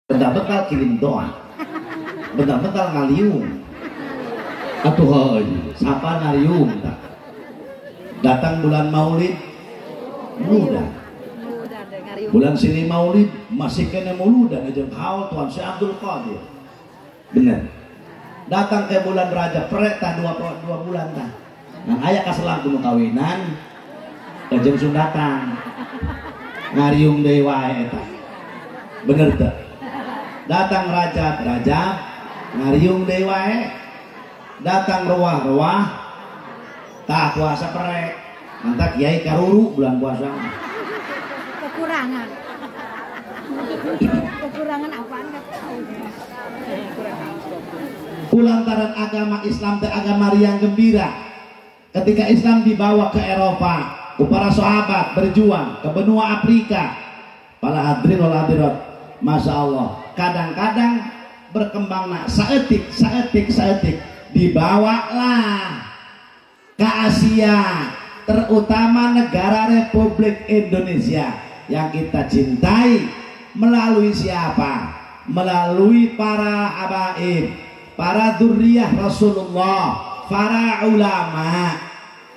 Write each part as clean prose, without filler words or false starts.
Bentar-bentar kirim doa, bentar-bentar ngaliung. Atuh heuy, sapa ngaliung tah. Datang bulan Maulid, muludan. Bulan sini Maulid masih kena muludan jeung haul Tuan Syekh Abdul Qadir. Bener. Datang ke bulan Rajab prek tah dua bulan tah. Ngan aya kaselang kudu kawinan jeung sunatan. Ngariung deui wae eta. Bener teu? Datang Rajab, Rajab ngariung deui wae. Datang ruah-ruah tah puasa perek. Mantap kiai karuru bulan puasa. Kekurangan. Kekurangan apaan enggak tahu. Kulantaran agama Islam teh agama riang gembira. Ketika Islam dibawa ke Eropa, ku para sahabat berjuang ke benua Afrika. Para hadirin wal hadirat, Masya Allah. Kadang-kadang berkembang nak saetik, saetik, saetik dibawalah ke Asia, terutama negara Republik Indonesia yang kita cintai melalui siapa? Melalui para habaib, para dzurriyyah Rasulullah, para ulama.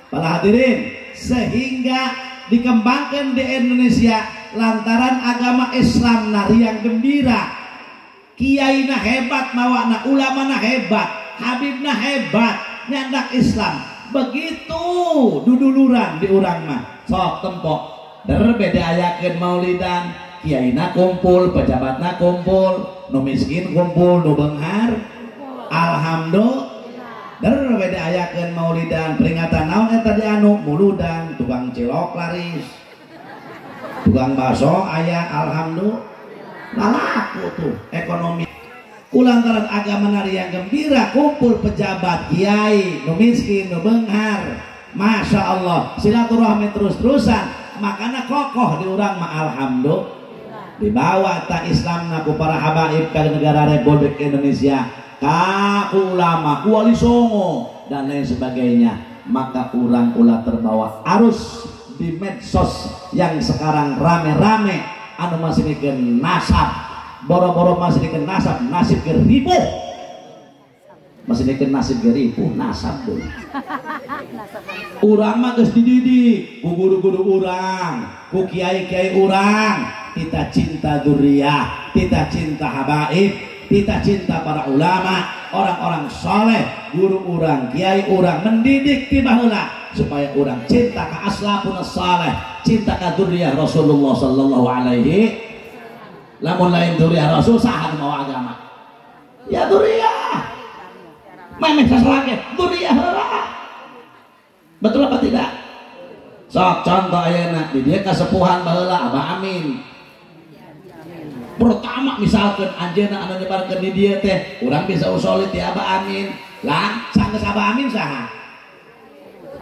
Para hadirin, sehingga dikembangkan di Indonesia lantaran agama Islam nariang gembira. Kiai na hebat, mawana ulama na hebat, habib na hebat, nyandak Islam. Begitu duduluran di urang mah sok tempok berbeda ayakeun maulidan, kiai na kumpul, pejabat na kumpul, nu miskin kumpul, nu beunghar alhamdulillah. Berbeda ayakeun maulidan, peringatan naon eta di anu muludan, tukang cilok laris, tukang bakso aya alhamdulillah. Laku tuh ekonomi. Kulantaran agama nariang gembira, kumpul pejabat, kiai, nu miskin, nu beunghar, Masya Allah, silaturahmi terus-terusan, makanya kokoh di urang mah alhamdulillah. Dibawa ta Islam ku para habaib ke negara Republik Indonesia, ka ulama, ku wali songo dan lain sebagainya. Maka urang ulah terbawa arus di medsos yang sekarang rame-rame anu masih dikeun nasab, boro-boro masih dikeun nasab, nasib geripuh, masih dikeun nasib geripuh, nasab deui. Urang mah geus dididik ku guru-guru urang, ku kiai-kiai urang, kita cinta dzurriyyah, kita cinta habaib, kita cinta para ulama, orang-orang soleh, guru urang, kiai urang mendidik ti baheula supaya urang cinta ka aslafun saleh, cinta ka dzurriyyah Rasulullah sallallahu alaihi. Lamun lain dzurriyyah Rasul saha nu mawa agama? Ya dzurriyyah. Memeh sasalake dzurriyyah heula. Betul apa tidak? Sok contoh ayeuna di dieu kasepuhan baheula Abah Amin. Pertama misalkan anjeunna anu nyebarkeun di dieu teh, urang bisa usolid di Abah Amin. Lah, sanggeus Abah Amin saha?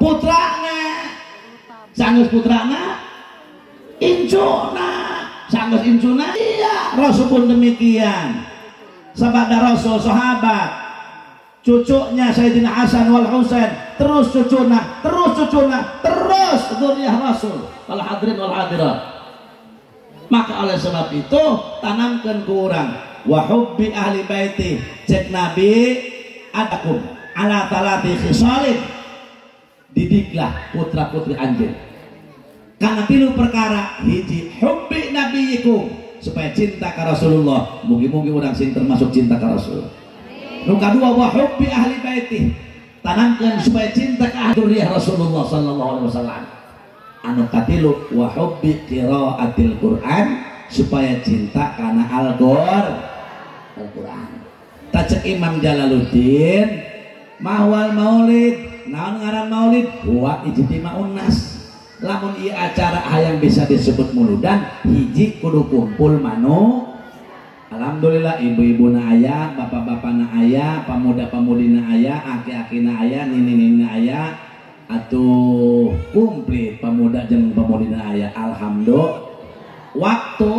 Putrana. Sanggeus putrana incuna. Sanggeus incuna iya, Rasul pun demikian. Sabada Rasul sahabat, cucunya Sayyidina Hasan wal Husain, terus cucuna, terus cucuna, terus dzurriyyah Rasul. Wal hadirin wal hadirat. Maka oleh sebab itu tanamkan ke urang wa hubbi ahli baiti, cek Nabi adakum ala talati khisalin, didiklah putra putri anjeun karena tilu perkara. Hiji, hubbi nabiyikum, supaya cinta ka Rasulullah, mugi-mugi urang sing termasuk cinta ka Rasul. Nu kadua, wa hubbi ahli baiti, tanamkan supaya cinta ka dzurriyyah Rasulullah sallallahu alaihi wasallam. Anu katilu, wa hubbi qiraatil Quran, supaya cinta kana Al-Qur'an. Tacek Imam Jalaluddin, mahwal maulid, naon ngaran maulid? Huwa ijtima'un nas. Lamun ieu acara hayang bisa disebut muludan, hiji kudu kumpul manu. Alhamdulillah ibu-ibu na aya, bapak-bapak na aya, pemuda-pemudi na aya, aki-aki na aya, nini-nini na aya, atuh komplit pemuda jeung pemudi na aya. Alhamdulillah. Waktu,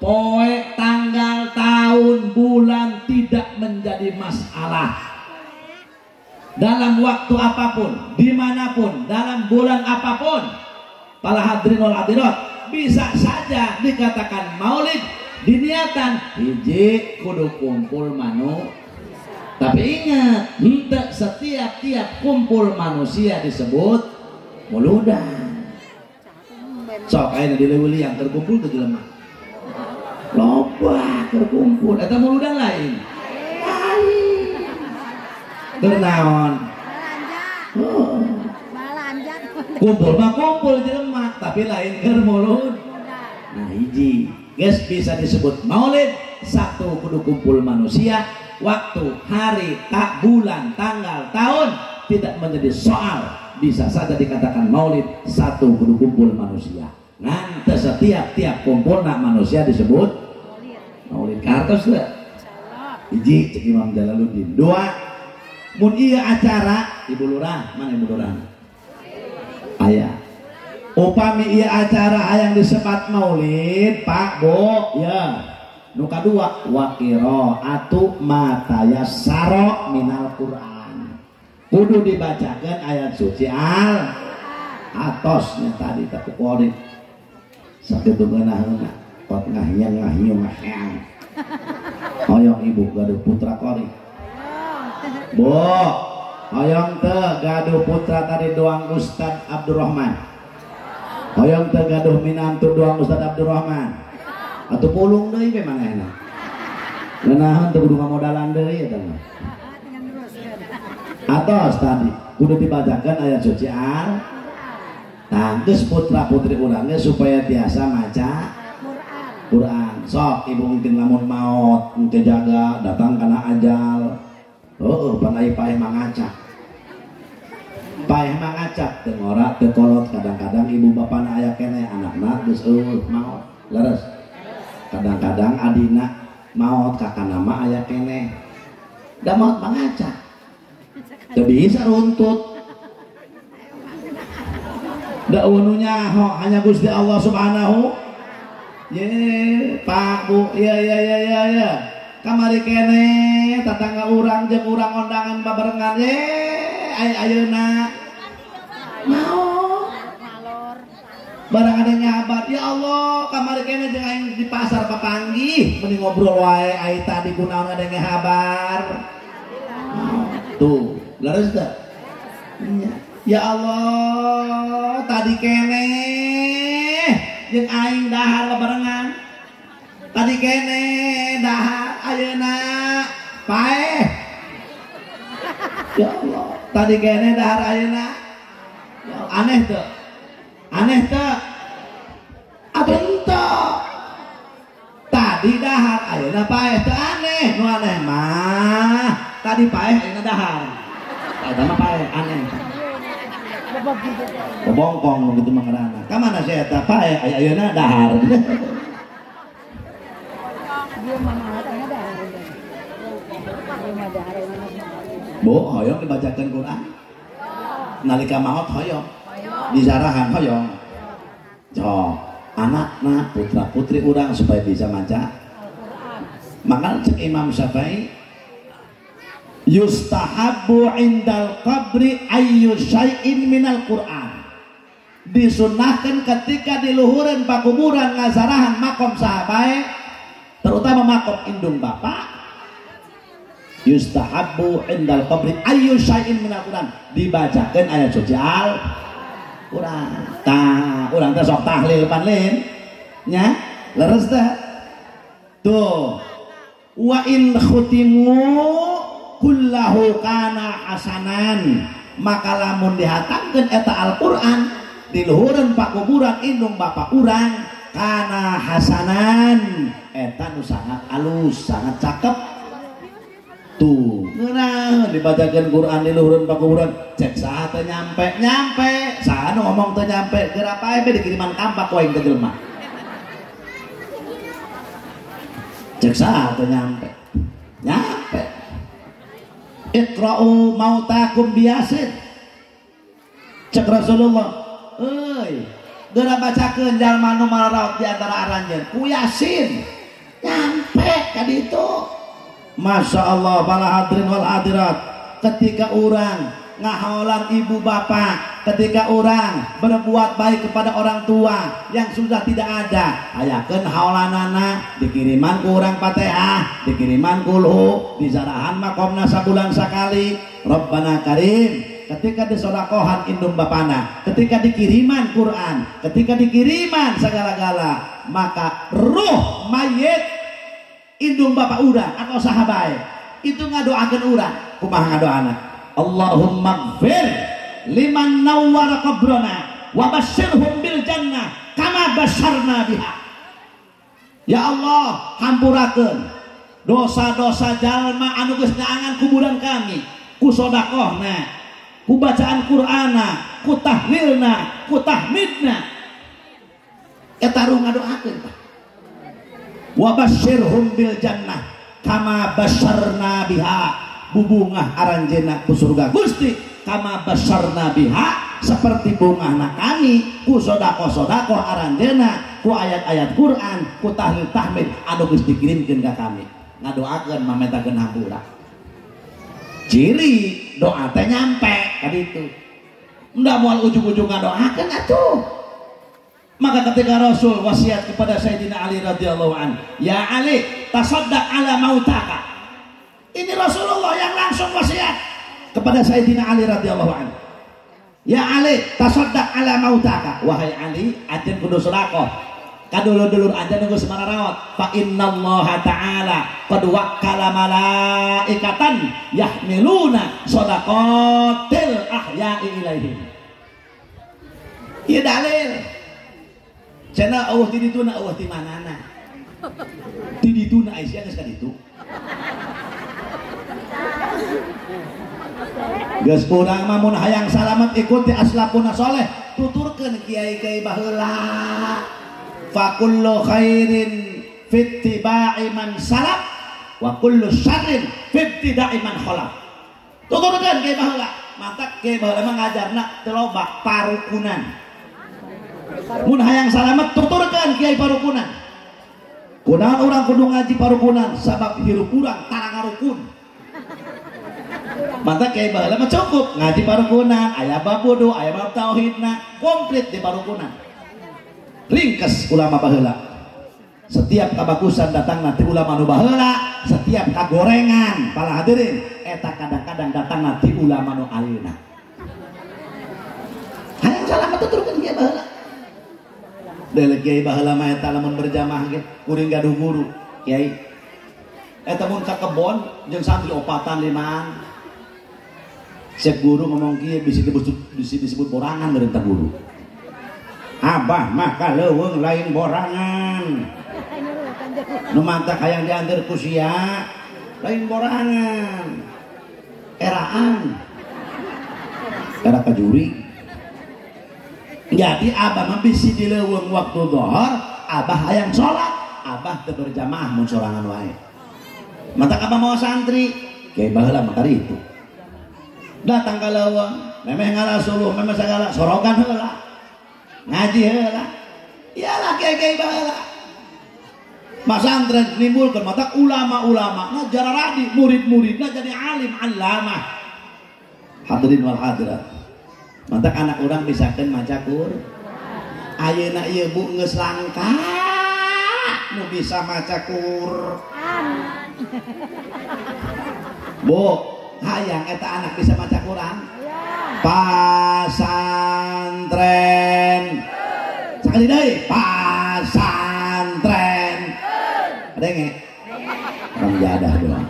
poe, tanggal, tahun, bulan tidak menjadi masalah. Dalam waktu apapun, dimanapun, dalam bulan apapun, para hadirin wal hadirat, bisa saja dikatakan maulid Diniatan hiji kudu kumpul manu. Tapi ingat, henteu setiap tiap kumpul manusia disebut muludan. Sok ayeuna di Leuwi Liang terkumpul teu jelema. Loba terkumpul eta muludan lain. Lain. Keur naon? Oh. Kumpul mah kumpul jelema, tapi lain keur mulud. Nah hiji, geus bisa disebut maulid satu kudu kumpul manusia, waktu, hari, tak bulan, tanggal, tahun tidak menjadi soal, bisa saja dikatakan maulid satu kudu kumpul manusia. Nanti setiap tiap kumpul nak manusia disebut maulid. Kartos teu? Hiji cek Imam Jalaluddin. Dua, mun ieu acara Ibu Lurah, mana Ibu Lurah? Aya. Upami ieu acara hayang disebat maulid, Pak, Bu, ya. Nu kadua wa qiraatu ma tayassara minal Quran. Kudu dibacakeun ayat suci al atosnya tadi tak ku qori. Sakitu geunaheuna pot ngahyang ngahyung ngahyang. Hoyong ibu gaduh putra qori. Bu, hoyong teu gaduh putra tadi doang Ustaz Abdurrahman. Hoyong teu gaduh minantu doang Ustaz Abdurrahman. Atuh pulung deui we manehna. Ngeunaheun teu kudu ngamodalan deui eta mah. Atos tadi kudu dibacakeun ayat suci al. Tah geus putra putri urang ge supaya tiasa maca Quran. Sok ibu mungkin lamun maot engke jaga datang kana ajal. Heeh, pan ai paeh mangacak. Paeh mangacak teu ngora teu kolot, kadang-kadang ibu bapana aya keneh anakna geus eueuh maot. Leres. Kadang-kadang adina maot kakana mah aya keneh. Da maot mangacak. Teu bisa runtut. Da eueuh nyaho hanya Gusti Allah Subhanahu. Ye, Pak, Bu, ya ya ya ya ya. Kamari keneh tetangga urang jeung urang ondangan babarengan ye aya ayeuna mau barang ada nyabat ya Allah kamari keneh jeung aing di pasar papanggih mending ngobrol wae ai tadi kunaon ada ngehabar tuh leres teu ya Allah tadi keneh jeung aing dahar babarengan tadi keneh dahar ayeuna paeh ya Allah tadi keneh dahar ayeuna ya Allah, aneh teu aneh teu atuh henteu tadi dahar ayeuna paeh teu aneh nu aneh mah tadi paeh ayeuna dahar eta mah paeh aneh bobongkong gitu mah ngaranna ka mana sia eta paeh ayeuna dahar. Bu, hoyong dibacakan Quran. Nalika maot hoyong. Disarahan hoyong. Jok, anakna putra putri urang supaya bisa maca. Maka cek Imam Syafi'i yustahabbu indal qabri ayyu syai'in minal Quran. Disunahkan ketika diluhureun pakuburan ngazarahan makom sahabae, terutama makom indung bapak. Yustahabbu indal qabri ayyu syai'in minal Quran, dibacakan ayat suci Al Quran. Tah, urang teh sok tahlil pan lain nya, leres teh. Tuh. Wa in khutimu kullahu kana hasanan, maka lamun dihatamkeun eta Al-Qur'an diluhureun pakuburan indung bapak urang kana hasanan, eta nu sangat alus, sangat cakep. Tuh, ngeunah dibacakeun Quran di luhureun pakuburan, cek saha teu nyampe, nyampe, saha nu ngomong teu nyampe, geura paeh be dikiriman kampak ku aing teh jelema. Cek saha teu nyampe, nyampe. Iqra'u mautakum biyasin. Cek Rasulullah, euy, geura bacakeun jalma nu mararaot di antara aranjeun ku Yasin. Nyampe ka ditu. Masya Allah, para hadirin wal hadirat, ketika orang ngahaolan ibu bapak Ketika orang berbuat baik kepada orang tua yang sudah tidak ada, ayakeun haolanana, dikiriman ku urang Fatihah, dikiriman kulhu, dizarahan makomna sabulan sakali. Rabbana Karim. Ketika disodakohan indung bapana, ketika dikiriman Quran, ketika dikiriman segala-gala, maka ruh mayit indung bapak urang atau sahabat itu ngadoakeun urang. Kumaha ngadoana? Allahumma gfir liman nawwara qabrana wa basyirhum bil jannah kama basyarna biha. Ya Allah, hampurakeun dosa-dosa jalma anu geus nyaangan kuburan kami ku sedekahna, ku bacaan Qur'ana, ku tahlilna, ku tahmidna. Eta ruh ngadoakeun tah. Wa basyirhum bil jannah kama basyarna biha. Bubungah aranjeuna ku surga Gusti kama basyarna biha, seperti bungahna kami ku sedekah-sedekah aranjeuna, ku ayat-ayat Quran, ku tahlil tahmid anu geus dikirimkeun ka kami. Ngadoakeun mametakeun hampura. Ciri doa teh nyampe ka ditu. Ndak moal ujug-ujug ngadoakeun atuh. Maka ketika Rasul wasiat kepada Sayyidina Ali radhiyallahu an, ya Ali, tasaddaq ala mautaka. Ini Rasulullah yang langsung wasiat kepada Sayyidina Ali radhiyallahu an. Ya Ali, tasaddaq ala mautaka. Wahai Ali, ajen kudu sedekah ka dulur-dulur ajen geus mararaot. Fa innallaha ta'ala qad wakkala malaikatan yahmiluna shadaqatil ahya'i ilaihim. Ieu dalil. Cenah eueuh ti dituna, eueuh ti manana. Ti dituna Aisyah geus ka ditu. Geus urang mah mun hayang salamet ikuti aslafuna soleh, tuturkeun kiai-kiai baheula. Fa kullu khairin fittiba'i man salaf wa kullu syarrin fibtida'i man khalaf. Tuturkeun kiai baheula. Mata kiai baheula mah ngajarna teu loba parukunan. Mun hayang salamet tuturkeun kiai parukunan. Kunaon urang kudu ngaji parukunan? Sabab hirup urang tara ngarukun. Mata kiai baheula mah cukup ngaji parukunan, aya bab wudu, aya bab tauhidna, komplit di parukunan. Ringkes ulama baheula. Setiap kabagusan datang nanti ulama nu baheula, setiap kagorengan para hadirin eta kadang-kadang datang nanti ulama nu ayeuna. Hayang salamet tuturkeun kiai baheula. Deuleu kiai baheula mah eta lamun berjamaah ge kuring gaduh guru, kiai. Eta mun ka kebon jeung santri opatan limaan. Cek guru ngomong kieu bisi disebut borangan dari teh guru. Abah mah ka leuweung lain borangan. Nu mantak hayang dianteur ku sia lain borangan. Eraan. Era kajuri. Jadi abah mah bisi di leuweung waktu zuhur, abah hayang salat, abah teu berjamaah mun sorangan wae. Mantak abah mau santri, kiai baheula mah itu. Datang ka leuweung, memeh ngalah suluh, memeh sagala, sorogan heula. Ngaji heula. Iyalah kiai-kiai baheula. Masantren nimbulkeun mata ulama-ulama, nah jararadi murid-muridna jadi alim allamah. Hadirin wal hadirat. Mantak anak urang misakeun maca Quran. Ayeuna ieu bu geus langka nu bisa maca Quran. Bu, hayang eta anak bisa maca Quran? Pasantren. Sekali deui, pasantren. Denge. Orang jadah doang.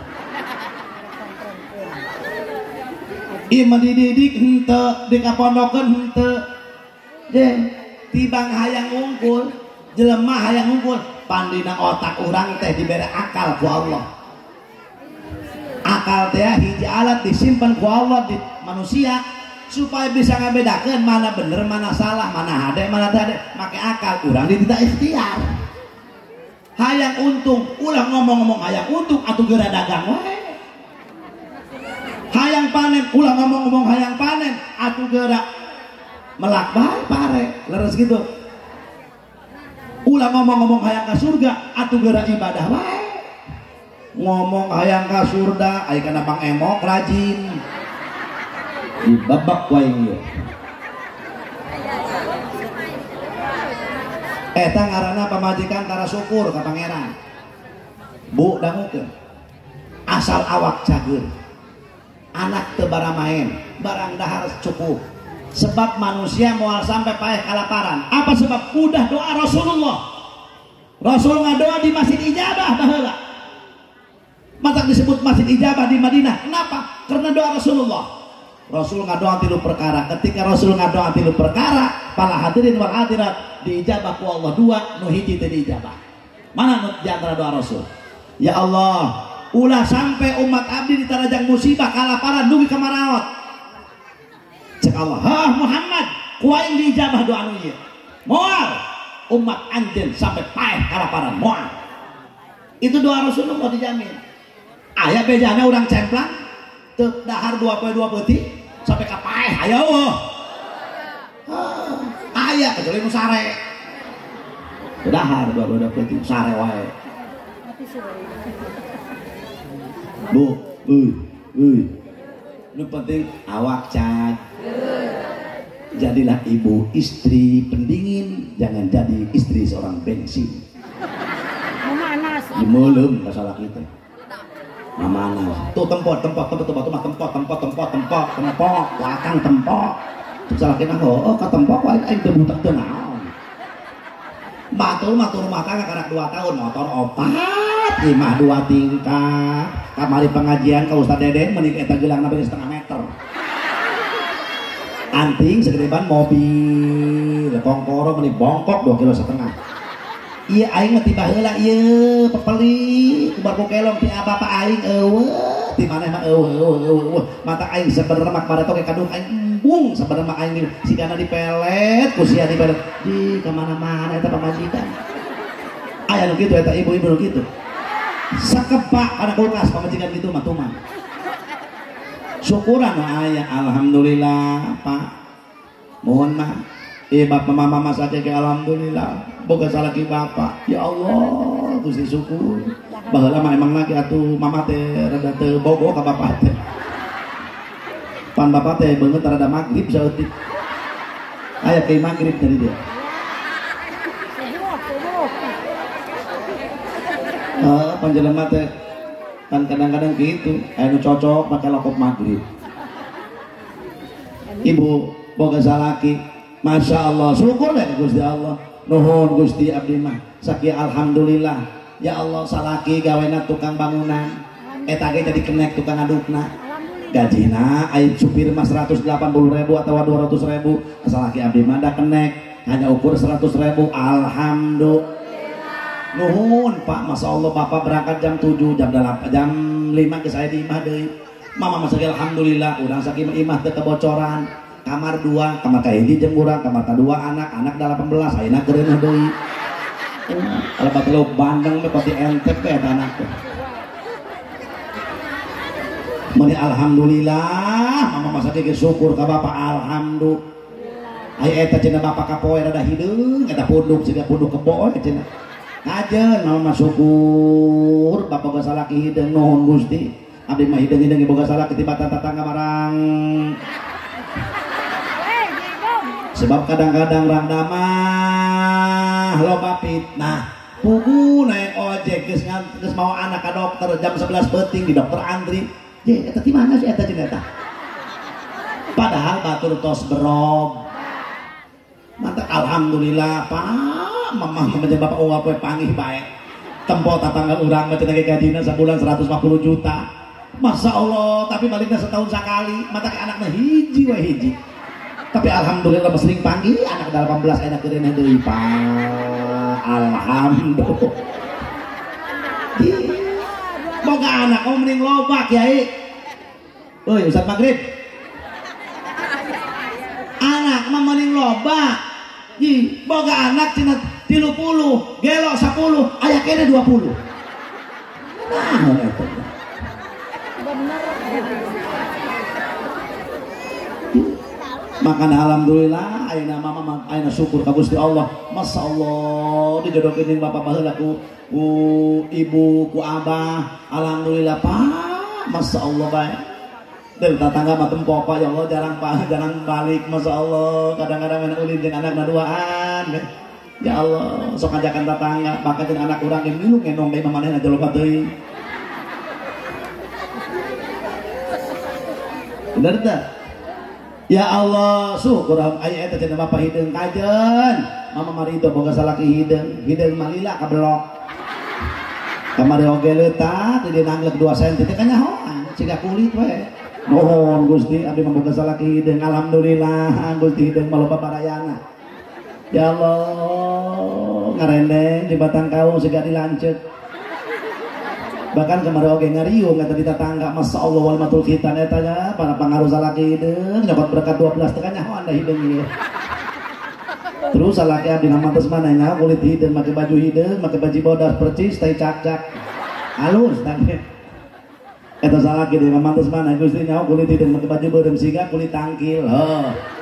Ieu mah dididik henteu, dikapondokeun henteu. Je, tibang hayang unggul, jelema hayang unggul, pandina otak urang teh dibere akal ku Allah. Akal teh hiji alat disimpan ku Allah di manusia supaya bisa ngabedakeun mana bener, mana salah, mana hade, mana teu hade. Make akal urang ditita ikhtiar. Hayang untung, ulah ngomong-ngomong hayang untung atuh geura dagang wae. Hayang panen, ulah ngomong-ngomong hayang panen atuh geura melak bae pare, leres gitu. Ulah ngomong-ngomong hayang ka surga atuh geura ibadah wae. Ngomong hayang ka surga aya kana Bang Emok rajin. Dibabak wae ieu. Eta ngaranna pamajikan tara syukur ka pangeran. Bu dangukeun. Asal awak cager. Anak teu baramaen, barang dahar cukup. Sebab manusia moal sampai paeh kalaparan. Apa sebab? Udah doa Rasulullah. Rasul ngadoa di Masjid Ijabah baheula. Matak disebut Masjid Ijabah di Madinah. Kenapa? Karena doa Rasulullah. Rasul ngadoa tilu perkara. Ketika Rasul ngadoa tilu perkara, para hadirin wal hadirat diijabah ku Allah dua, nu hiji teu diijabah. Mana nu di antara doa Rasul? Ya Allah, ulah sampai umat abdi ditarajang musibah kalaparan dugi ka maraot. Cek Allah, "Hah Muhammad, ku aing diijabah doa nu ieu." Moal umat anjeun sampai paeh kalaparan, moal. Itu doa Rasulullah dijamin. Aya bejana urang cemplang teu dahar 2 poe 2 peuting sampai ka paeh aya eueuh. Aya kecuali nu sare. Teu dahar 2 poe 2 peuting sare wae. Bu, euy. Nu penting awak cag. Jadilah ibu istri pendingin, jangan jadi istri seorang bensin. Memanas. Dimeuleum masalah kita. Memanas. Tuh tempok, tempok, tempok, tempok, tempok, tempok, tempok, tempok, tempok, wakang tempok. Cek salakina heueuh ka tempok wae aing teu butak teu naon. Batur mah rumah tangga karak 2 tahun, motor 4, imah 2 tingkat. Kamari pengajian ka Ustaz Deden mending eta geulangna beres setengah meter. Anting segede ban mobil, kongkoro meni bongkok 2,5 kilo. Iya aing mah tiba heula ieu pepeli kubar ku kelong ti bapak aing eueuh ti maneh mah eueuh eueuh eueuh mata aing sabenerna mah bareto ge kadung aing embung sabenerna mah aing sigana dipelet ku sia dipelet di ka mana-mana eta pamajikan. Aya nu kitu eta ibu-ibu nu kitu. Sakepak kana kulkas pamajikan kitu mah tuman. Syukuran aya alhamdulillah Pak. Mohon mah bapak mama saja ke alhamdulillah boga salaki bapak ya Allah Gusti syukur. Baheula mah emang lagi atuh mama teh rada teu bogo ka bapak teh. Pan bapak teh beungeut rada magrib saeutik. Aya ke magrib tadi dia. Heeh panjelema teh kan kadang-kadang gitu aya nu cocok make lokop magrib. Ibu boga salaki Masya Allah, syukur deh Gusti Allah. Nuhun Gusti abdi mah sakieu alhamdulillah. Ya Allah salaki gawena tukang bangunan. Eta ge jadi kenek tukang adukna. Gajina aya supir mah 180.000 atau 200.000. Salaki abdi mah da kenek hanya ukur 100.000. Alhamdulillah. Nuhun Pak, Masya Allah Bapak berangkat jam 7, jam 8, jam 5 ke saya di imah deui. Mama mah sakieu alhamdulillah urang sakieu imah teu kebocoran. Kamar 2, kamar kahiji jeung urang, kamar kadua anak, anak 18, ayeuna keureuneuh deui. Kalau batelu bandeng mah pati entep teh eta anak teh. Meuni alhamdulillah, mama mah sakieu syukur ka bapak alhamdulillah. Aya eta cenah bapak kapoe rada hideung, eta punduk siga punduk kebo we cenah. Kajeun mama mah syukur bapak boga salaki hideung nuhun Gusti. Abdi mah hideung-hideung boga salaki tibatan tatangga marang. Sebab kadang-kadang rangda mah loba fitnah. Pugu naik ojek geus mau anak ka dokter jam 11 peuting di dokter Andri. Je eta ti mana sih eta cenah eta? Padahal batur tos berog. Mantap alhamdulillah Pak, mamah mah bapak eueuh poe panggih bae. Tempo tatangga urang mah cenah ge gajina sabulan 150 juta. Masya Allah, tapi baliknya setahun sekali, mata ke anaknya hiji wae hiji. Tapi alhamdulillah sering panggil anak 18 enak keureuneuh deui Pak. Alhamdulillah. Boga anak oh mending loba Kiai. Euy Ustaz Maghrib. Anak mah mending loba. Ih, boga anak cenah 30, gelo 10, aya kene 20. Nah, eta. Bener. Makana alhamdulillah ayeuna mama ayeuna syukur ka Gusti Allah. Masya Allah dijodohkeun jeung bapak baheula ku ibu ku abah. Alhamdulillah Pak, Masya Allah bae. Dari tetangga mah tempo Pak ya Allah jarang Pak, jarang balik Masya Allah. Kadang-kadang main ulin jeung anakna duaan. Ya Allah, sok ajakan tetangga, bahkan jeung anak urang ge milu ngendong deui manehna aja loba teuing. Bener teh? Ya Allah, syukur aya eta cenah bapak hideung kajen. Mama marido boga salaki hideung, hideung malila kabelok. Kamari oge leutak di nanglek 2 cm teh kanyahoan, siga kulit we. Nuhun Gusti, abdi mah boga salaki hideung, alhamdulillah Gusti hideung mah loba barayana. Ya Allah, ngarendeng di batang kaung siga dilanceuk. Bahkan kemarin oge ngariung eta di tetangga, Masya Allah wal matul khitan eta nya para pangaruh salaki hideung nyokot berkat 12 teh kanyahoan da hideung ieu. Terus salaki abdi mantes mana nya kulit hideung make baju hideung, make baju bodas percis tai cak-cak. Halus tadi. Eta salaki deui mantes mana Gusti nyaho kulit hideung make baju beureum siga kulit tangkil. Heuh.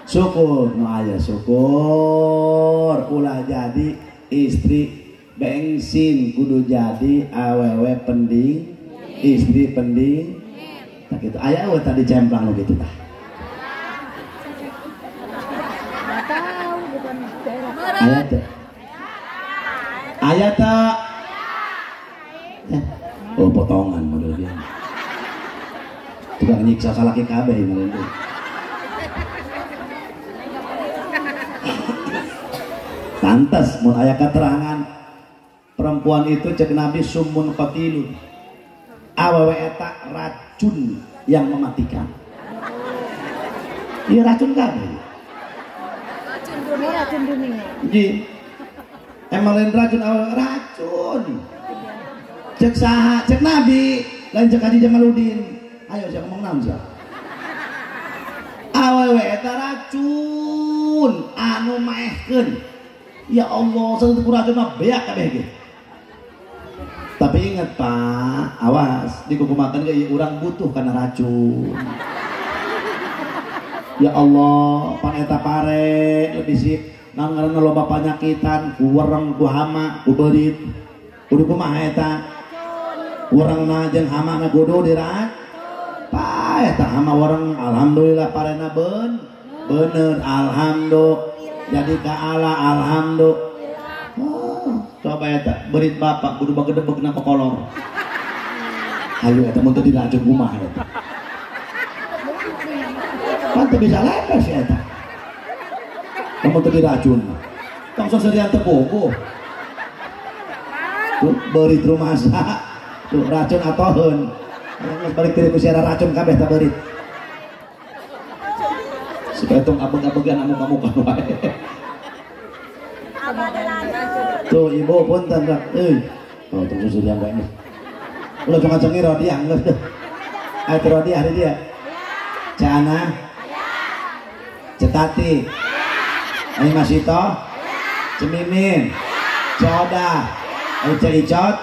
Syukur nu aya syukur ulah jadi istri bensin kudu jadi awewe pending istri pending tak gitu aya we tadi cemplang nu kitu tah. Aya teh aya teh oh potongan model dia tukang nyiksa salaki kabeh model dia. Pantes mun aya keterangan perempuan itu cek Nabi sumun qatilun, awewe eta racun yang mematikan. Iya racun kabeh. Racun dunia, racun dunia. Nggih. Emang lain racun awewe racun. Cek saha? Cek Nabi, lain cek Haji Jamaluddin. Ayo sia ngomong naon sia? Awewe eta racun anu maehkeun. Ya Allah, satu racun mah beak kabeh ge. Tapi ingat Pak, awas dikukumakan ge urang butuh karena racun. Ya Allah, pan eta pare lebih sih naon ngaranna loba panyakitan, ku wereng, ku hama, ku beurit. Kudu kumaha eta? Werengna jeung hamana kudu dirat. Pa eta hama wereng, alhamdulillah parena bener alhamdulillah. Jadi ka Allah alhamdulillah. Oh, coba eta beurit bapak kudu bagedebegna kokolor. Hayu eta mun teu diracun kumaha eta. Pan teu bisa lepes ya eta. Mun teu diracun. Tong seserian teu bogoh. Tuh beurit rumasa. Tuh racun atoheun. Geus balik deui ku siara racun kabeh ta beurit. Supaya tong abeg-abegan amuk-amukan wae. Tuh ibu punten dak euy. Oh tong susurian wae geus. Ulah cuma cengi rodiah geus deh. Aya teh rodiah di dia. Cana. Cetati. Ayo Masito. Cemimin. Coda. Ayo Cicot.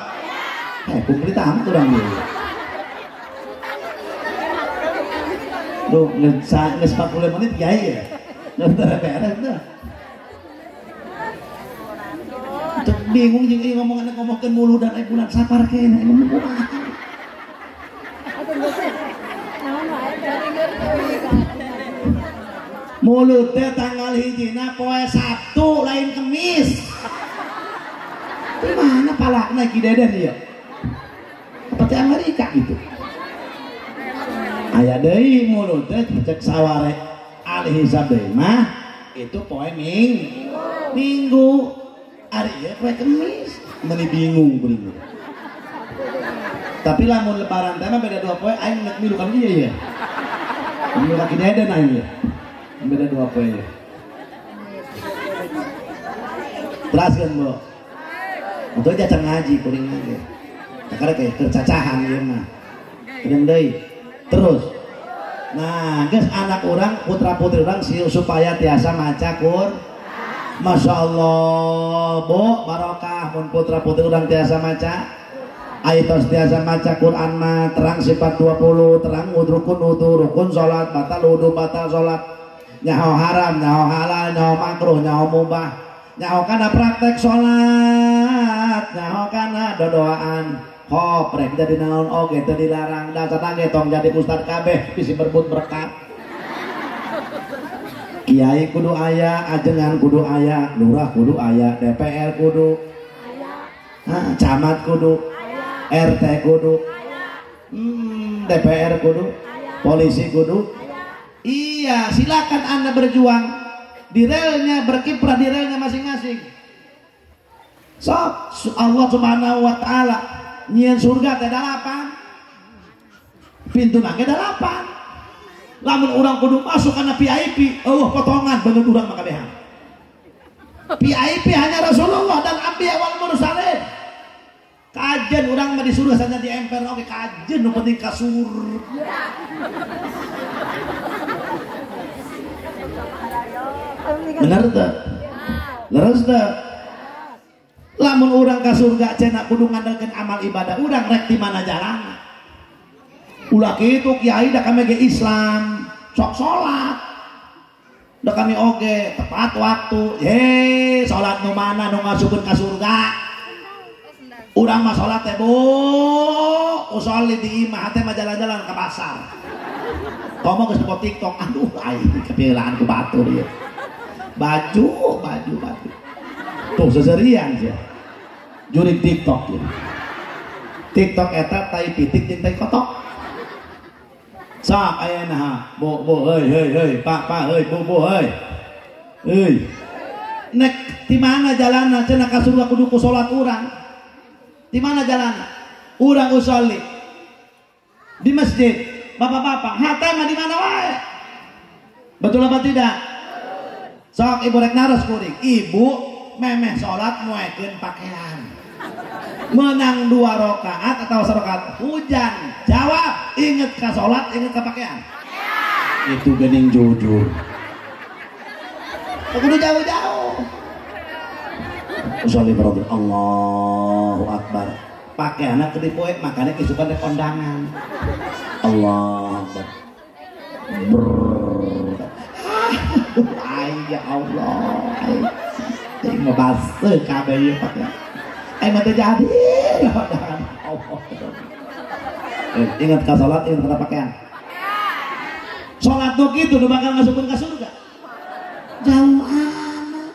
Kumplit amat urang ieu. Duh, nges 40 menit kiai ya. Nges beres tuh. Bingung jeung ieu ngomongan ngomongkeun muludan aya bulan Sapar keneh ngomong kumaha. Mulut teh tanggal hijina poe Sabtu lain Kemis. Gimana palakna Ki Deden ieu? Seperti Amerika gitu. Aya deui mulut teh cek saware alih hisab deui mah itu poe Minggu. Ari ieu poe Kemis, meuni bingung kuring. Tapi lamun lebaran teh mah beda 2 poe aing nek milu kan ieu ya. Milu ka Ki Deden aing ieu. Beda 2 poe ieu. Teraskeun, Bu. Untuk aja can ngaji kuring ge. Kakara kayak kercacahan ieu mah. Kuring deui. Terus. Nah, geus anak urang, putra-putri urang supaya tiasa maca Quran. Masya Allah, Bu, barokah mun putra-putri urang tiasa maca. Ayo tos tiasa maca Quran mah terang sifat 20, terang rukun wudu, rukun salat, batal wudu, batal salat. Nyaho haram, nyaho halal, nyaho makruh, nyaho mubah. Nyaho kana praktek salat, nyaho kana dodoaan. Hop, rek jadi naon oge teu dilarang, da satang ge tong jadi ustad kabeh bisi berebut berkat. Kiai kudu aya, ajengan kudu aya, lurah kudu aya, DPR kudu aya, camat kudu aya, RT kudu aya, DPR kudu aya, polisi kudu aya. Iya, silakan Anda berjuang di relnya, berkiprah di relnya masing-masing. So, Allah Subhanahu wa ta'ala nyieun surga teh 8, pintu nangge 8. Lamun urang kudu masuk karena VIP, eueuh potongan beungeut urang mah kabehan. VIP hanya Rasulullah dan anbiya wal mursalin. Kajen urang mah disuruh saja di emper oke kajen nu penting ka surga. Bener teu? Leres teu? Lamun urang ka surga cenah kudu ngandalkeun amal ibadah urang rek di mana jalan. Ulah kitu kiai da kami ge Islam, sok salat. Da kami oge tepat waktu. Ye, salat nu mana nu ngasupkeun ka surga? Urang mah salat teh bu, usolli di imah teh mah jalan-jalan ka pasar. Komo geus di TikTok, aduh aing kepilaan ku batur ieu. Baju, baju, baju. Tuh seserian sia. Jurig TikTok ieu. TikTok eta tai pitik jeung tai kotok. Sok ayeuna ha, bu bu heuy heuy heuy, pak pak heuy bu bu heuy. Heuy. Nek di mana jalanna cenah ka surga kudu ku salat urang. Di mana jalanna? Urang usolli. Di masjid, bapak-bapak, hate mah di mana wae. Betul apa tidak? Sok ibu rek naros kuring, ibu memeh salat moekeun pakaian. Menang 2 rakaat atau 1 rakaat hujan, jawab inget ke sholat, inget ke pakaian. Itu gening jujur. Kudu jauh-jauh. Usolli fardu Allahu Akbar. Pakaianna keur dipoe, makanya kisukan rek kondangan. Allah Akbar. Brrr. Ay ya Allah. Aing mah baseuh kabeh ieu pakaian. Aing mah teu jadi. Allah. Ingat ka salat, ingat ka pakaian. Salat tuh gitu nu bakal ngasupkeun ka surga. Jauh amat.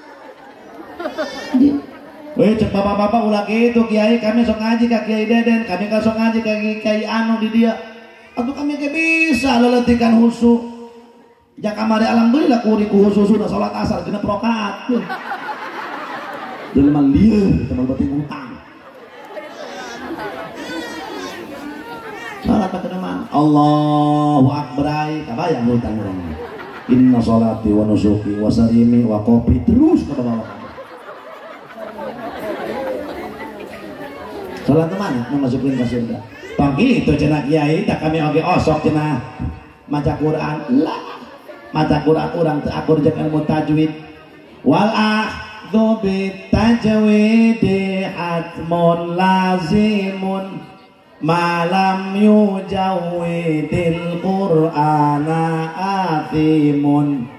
Weh cek bapak-bapak ulah kitu kiai, kami sok ngaji ka Kiai Deden, kami ka sok ngaji ka Kiai Anu di dia. Atuh kami ge bisa leletikan husu. Ja kamari alhamdulillah kuri ku husu sudah salat asar 6 rakaat. Jelema lieur teman batin hutang. Salat ka mana? Allahu akbar ai kabayang hutang urang. Inna salati wa nusuki wa sarimi wa kopi terus ke bawah. Salat ke mana? Mau masukin ke surga. Tong itu cenah kiai, tak kami oge osok cenah maca Quran. Lah, maca Quran urang teu akur jeung ilmu tajwid. Wal akhdhu bit tajwidi hatmun lazimun malam yujawidil Qur'ana athimun.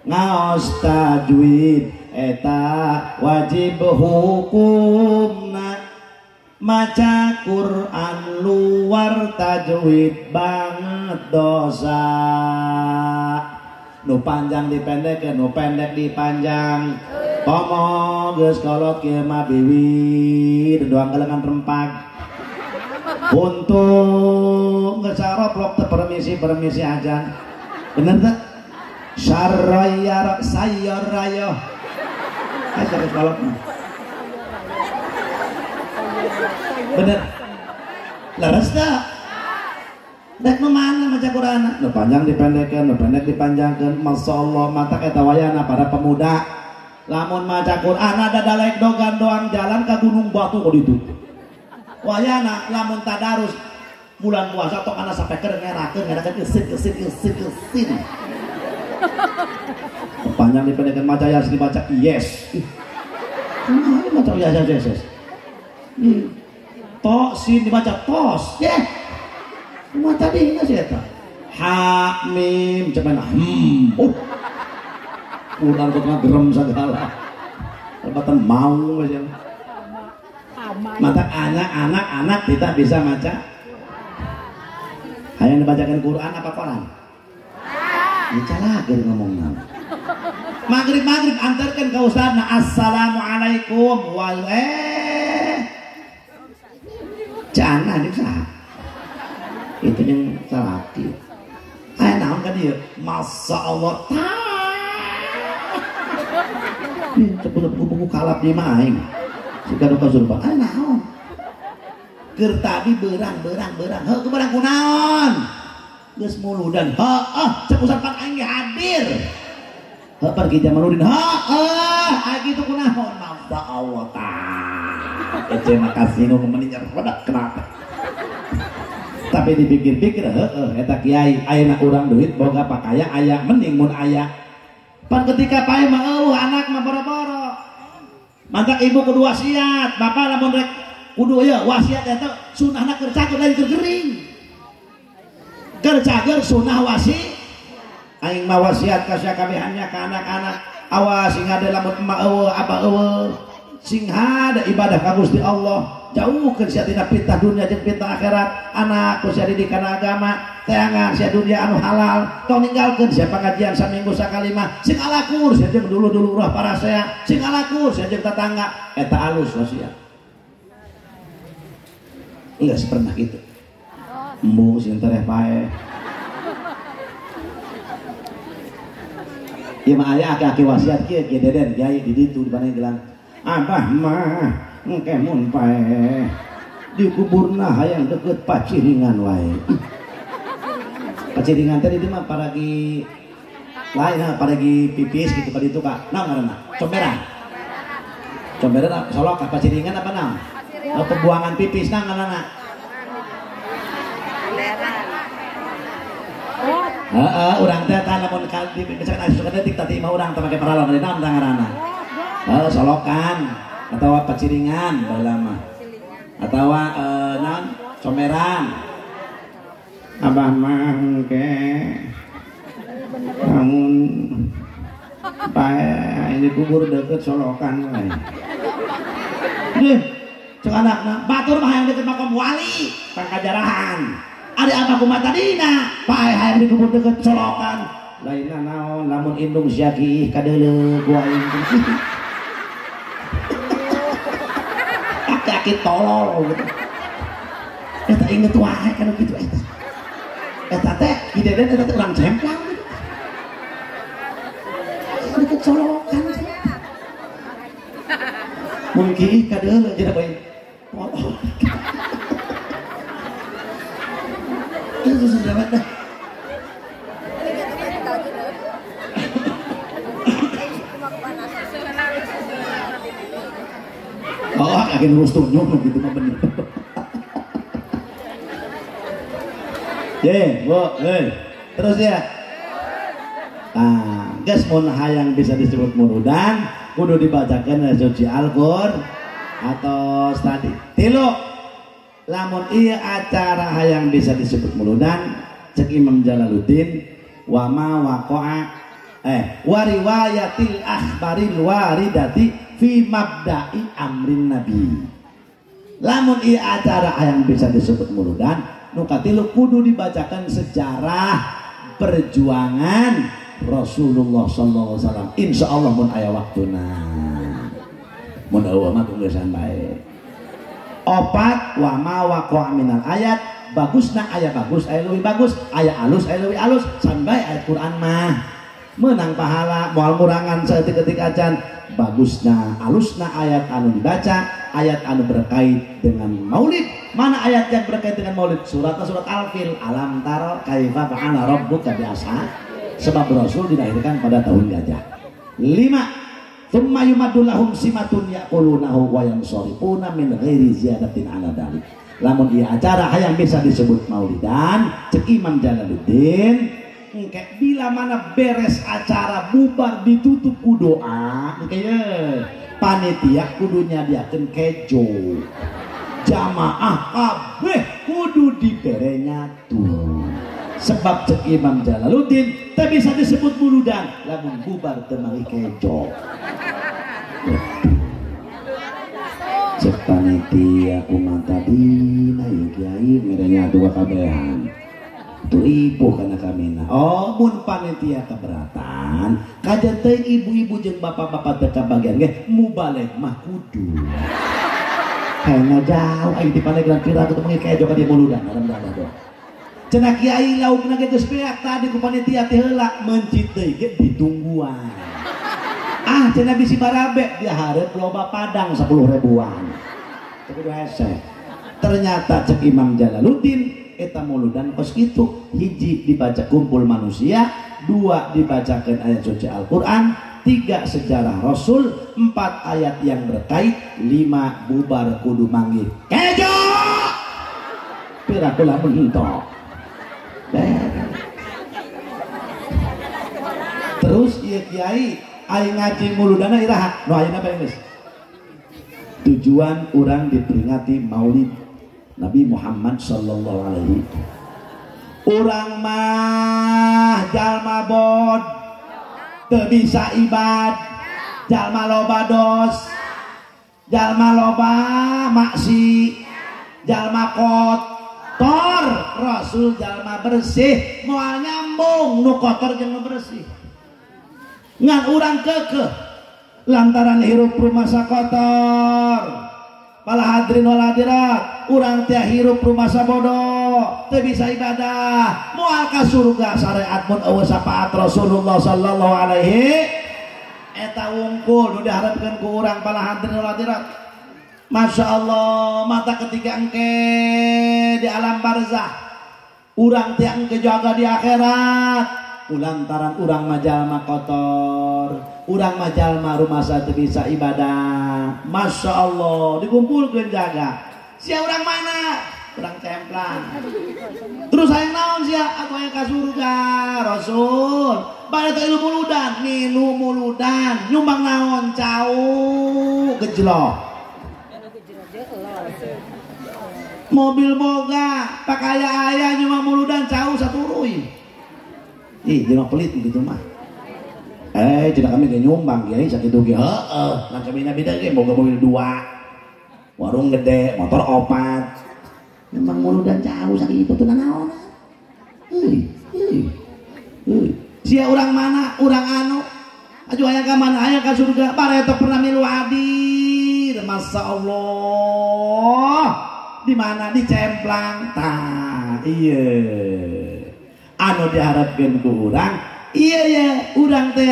Ngaos tajwid eta wajib hukumna. Maca Quran luar tajwid banget dosa. Nu panjang dipendek, nu pendek dipanjang. Komo geus kolot kieu mah biwir doang kalengan rempag. Untung geus saroplok teu permisi-permisi ajan. Bener teu? Saraya sayor rayo. Ayo geus kolot mah. Bener. Leres tak? Rek nu mana maca Quran? Nu panjang dipendekkeun, nu pendek dipanjangkeun. Masya Allah mata eta wayana para pemuda. Lamun maca Quran ada dalek dogan doang jalan ke Gunung Batu kok ditu. Wayana lamun tadarus bulan puasa tok ana sampai keur ngerakeun ngerakeun eusin eusin eusin eusin. Panjang dipendekkeun maca Yasin dibaca yes. Kumaha maca yes yes yes. To sin dibaca tos, ya. Cuma tadi ini sih eta. Ha mim cuman oh. Quran kok gerem segala. Lebatan mau aja. Mata anak-anak anak tidak bisa maca. Hayang dibacakan Quran apa koran? Ini lagi ngomongnya. Maghrib-maghrib antarkan ke ustadna, assalamualaikum wal jangan jeung saha? Itu jeung salaki. Aya naon ka dieu? Masya Allah. Ih, tepuk-tepuk kalap di mah aing. Siga nu kasurban. Aya naon? Keur tadi berang. Heuh, berang kunaon? Geus muludan. Heuh, cek ustad pan aing ge hadir. Heuh, pergi Jamaluddin. Heuh, aya kitu kunaon? Masya Allah tah. Ece makasih nu meni nyeredak kenapa? Tapi dipikir-pikir heuh eta kiai ayeuna urang duit boga pakaya aya mending mun aya. Pan ketika pae mah eueuh anak mah boro-boro. Mantak ibu kudu wasiat, bapak lamun rek kudu ieu wasiat eta sunahna keur cager lain keur gering. Keur cager sunah wasi. Aing mah wasiat ka sakabehannya ka anak-anak, awas sing ada lamun emak eueuh abah eueuh. Sing hada ibadah ka Gusti Allah. Jauhkeun sia tina fitnah dunia jeung fitnah akhirat. Anak ku sia didikan agama, teangan sia dunia anu halal, tong ninggalkeun sia pangajian saminggu sakali mah. Sing alakur sia jeung dulu-dulu urah parasea, sing alakur sia jeung tetangga, eta alus wasiat. Enggak pernah gitu. Embung sing tereh pae. Ieu mah aya aki-aki wasiat kieu kieu deden kiai di ditu di Paneglang. Abah mah engke mun pae dikuburna hayang deket paciringan wae. Paciringan teh di mah paragi lain paragi pipis gitu ka ditu ka. Naon ngaranna? Comberan. Comberan solok ka paciringan apa naon? Oh, pembuangan pipis naon ngaranna? Heeh, urang teh tah lamun ka di misalkan asup ka detik tadi mah urang teh make paralon di naon tah ngaranna? Heeh, solokan atau paciringan baheula mah. Atau naon? Comberan. Abah mah engke lamun pae ini kubur deket solokan wae. Deh, cek anakna, batur mah hayang deket makom wali, pangkajarahan. Ari abah kumaha tadina, pae hayang dikubur deket solokan. Lainna naon lamun indung sia kiih kadeuleu ku aing. Aki-aki tolol gitu. Eta inget wae kana kitu eta. Eta teh ki deden eta teh urang cemplang gitu. Deket solokan. Mun kiih kadeuleu jadi bae. Tolol. Itu sudah dah. Oh, akhirnya lurus tunjuk gitu mah bener. Ye, Bu, terus ya. Nah, geus mun hayang bisa disebut muludan, kudu dibacakeun suci Al-Qur'an atau tadi. Tilu, lamun ieu acara hayang bisa disebut muludan, cek Imam Jalaluddin wa ma waqa'a wa riwayatil akhbaril waridati fi mabda'i amrin nabi. Lamun ieu acara hayang bisa disebut muludan, nu katilu kudu dibacakan sejarah perjuangan Rasulullah sallallahu alaihi wasallam. Insyaallah mun aya waktuna. Mun eueuh mah tunggusan bae. Opat wa ma waqa'a minal ayat, bagusna aya bagus aya leuwih bagus, aya alus aya leuwih alus, sampai ayat Quran mah menang pahala moal ngurangan saeutik-eutik acan. Bagusna alusna ayat anu dibaca, ayat anu berkait dengan maulid. Mana ayat yang berkait dengan maulid? Surat Al-Fil, alam taro kaifa fa'ala rabbuka bi ashab. Sebab Rasul dilahirkan pada tahun gajah. 5, tsumma yumaddu lahum simatun yaqulunahu wa yansarifuna min ghairi ziyadatin ala dalik. Lamun ieu acara hayang bisa disebut maulidan, cek Imam Jalaluddin, engke bila mana beres acara bubar ditutup ku doa, engke ye panitia kudu nyadiakeun kejo. Jamaah kabeh kudu dibere nyatu. Sebab cek Imam Jalaluddin teu bisa disebut muludan lamun bubar teu meuli kejo. Cek panitia kumaha tadina ieu kiai mere nyatu kabehan. Ripuh kana kamina. Oh mun panitia keberatan kajen teuing ibu-ibu jeung bapak-bapak teu kabagian ge mubalig mah kudu. Kayaknya jauh aing di Pandeglang kira ketemu kejo ka dieu muludan dalam. Cenah kiai laukna ge geus beak tadi ku panitia teh heula mencit deui ge ditungguan. Ah cenah bisi barabe dia hareup loba padang 10 ribuan. Teu kudu hese. Ternyata cek Imam Jalaluddin eta muludan kos kitu, hiji dibaca kumpul manusia, dua dibacakan ayat suci Al-Qur'an, 3 sejarah Rasul, 4 ayat yang berkait, 5 bubar kudu manggih kejo pira kula mentok. Terus ieu kiai aing ngaji muludana iraha nu ayeuna bae geus. Tujuan urang diperingati Maulid Nabi Muhammad sallallahu alaihi. Urang mah jalma bod teu bisa ibad, jalma loba dos, jalma loba maksi, jalma kotor, Rasul jalma bersih, moal nyambung nu kotor jeung nu bersih. Ngan urang kekeh lantaran hirup rumasa kotor. Pala hadirin wal hadirat, urang teh hirup rumasa bodoh, teu bisa ibadah, moal ka surga syariat mun eueuh syafaat Rasulullah sallallahu alaihi. Eta wungkul nu diharapkeun ku urang pala hadirin wal hadirat. Masya Allah, mata ketika engke di alam barzah, urang teh engke jaga di akhirat. Lantaran urang mah jalma kotor, urang mah jalma rumasa teu bisa ibadah. Masya Allah, dikumpulkeun jaga. Sia urang mana? Urang cemplang. Terus hayang naon sia? Aku hayang ka surga, Rasul. Bade teh ilmu muludan, ngilu muludan, nyumbang naon cau gejlok. Mobil boga, pakaya aya nyumbang muludan cau saturuy. Ih, jelema pelit gitu mah. Cenah kami ge nyumbang kiai sakitu ge heeh, ngan kami beda ge boga mobil 2. Warung gede, motor 4. Nyumbang muludan jauh sakitu tuh nanaonan. Euy, euy. Euy. Sia urang mana? Urang anu. Aju hayang ka mana? Hayang ka surga. Bare teu pernah milu hadir. Masya Allah. Di mana? Di Cemplang. Tah, iya. Anu diharapkeun ku urang, iya ya urang teh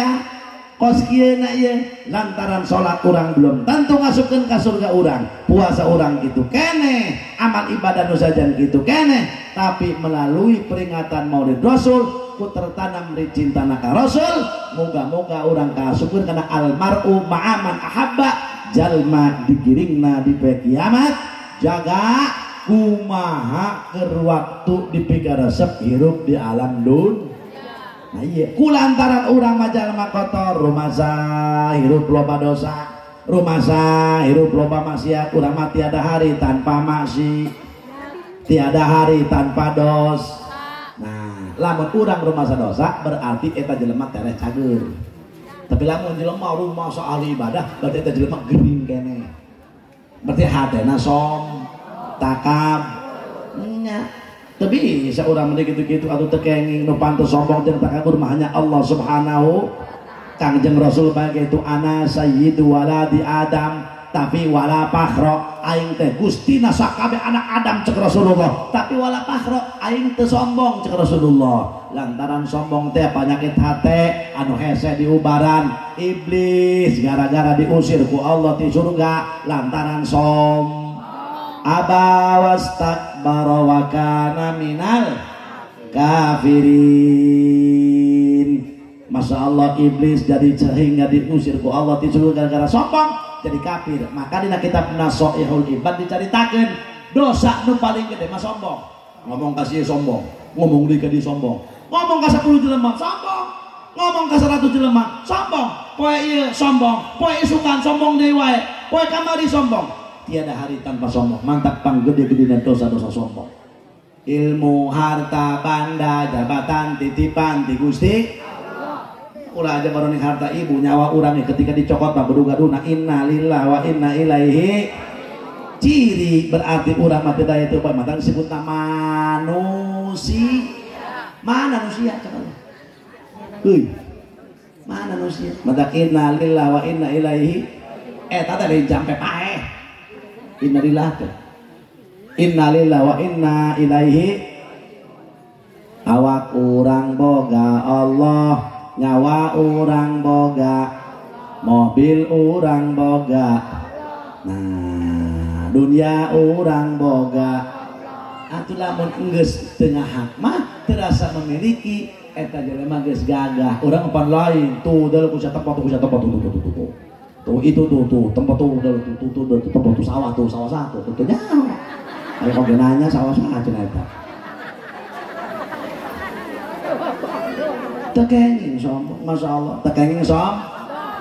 kos kieu na ieu lantaran salat urang belum tentu ngasupkeun ka surga urang, puasa urang kitu keneh, amal ibadah nu sajan kitu keneh, tapi melalui peringatan Maulid Rasul ku tertanam ri cintana ka Rasul, moga-moga urang kaasupkeun kana almaru ma'aman ahabba, jalma digiringna di poe kiamat, jaga kumaha keur waktu dipikaresep hirup di alam dun. Nah iya, kulantaran urang mah jalma kotor, rumasa hirup loba dosa, rumasa hirup loba maksiat, urang mah tiada hari tanpa maksi, tiada hari tanpa dos. Nah, lamun urang rumasa dosa berarti eta jelema tereh cager. Tapi lamun jelema rumasa ahli ibadah berarti eta jelema gering keneh. Berarti hatena som takab nya. Tapi seorang mending gitu-gitu atau tekenging nu pantes sombong jeung takabur mah hanya Allah Subhanahu. Kangjeng Rasul bae itu ana sayyidu waladi Adam tapi wala fakhra, aing teh gustina sakabeh anak Adam cek Rasulullah, tapi wala fakhra aing teu sombong cek Rasulullah. Lantaran sombong teh penyakit hate anu hese diubaran iblis gara-gara diusir ku Allah ti surga lantaran som aba wastakbara wa kana minal kafirin. Masya Allah, iblis jadi sehingga diusir ku Allah ti surga gara-gara sombong jadi kafir. Maka dina kitab Nasoihul Ibad dicaritakeun dosa nu paling gede mah sombong. Ngomong ka si sombong, ngomong deui ka dieu sombong, ngomong ka 10 jelema sombong, ngomong ka 100 jelema sombong, poe ieu sombong, poe isukan sombong deui wae, poe kamari sombong. Tiada hari tanpa sombong. Mantap pang gede-gedena dosa-dosa sombong. Ilmu, harta, banda, jabatan, titipan ti Gusti. Ulah aja baru nih harta ibu, nyawa urangnya ketika dicokot mah berduga-duna inna lillahi wa inna ilaihi. Ciri berarti urang mati daya itu mata disebut manusia. Mana nu sia cek Allah. Euy. Mana nu sia? Matak inna lillahi wa inna ilaihi. Eta teh lain jampe paeh. Inna lillahi teh. Inna lillahi wa inna ilaihi. Awak urang boga Allah, nyawa urang boga, mobil urang boga, nah dunia urang boga. Atuh lamun enggeus teu ngahak mah terasa memiliki eta jelema geus gagah. Urang pan lain tuh deuleu ku tempat tuh ku tempat tuh tuh tuh tuh. Tuh itu tuh tuh tempat tuh tuh tuh tuh tuh tempat tuh sawah satu tuh tuh nyaho. Ayo kok nanya sawah saha cenah eta. Tekenging sombong, Masya Allah. Tekenging sombong.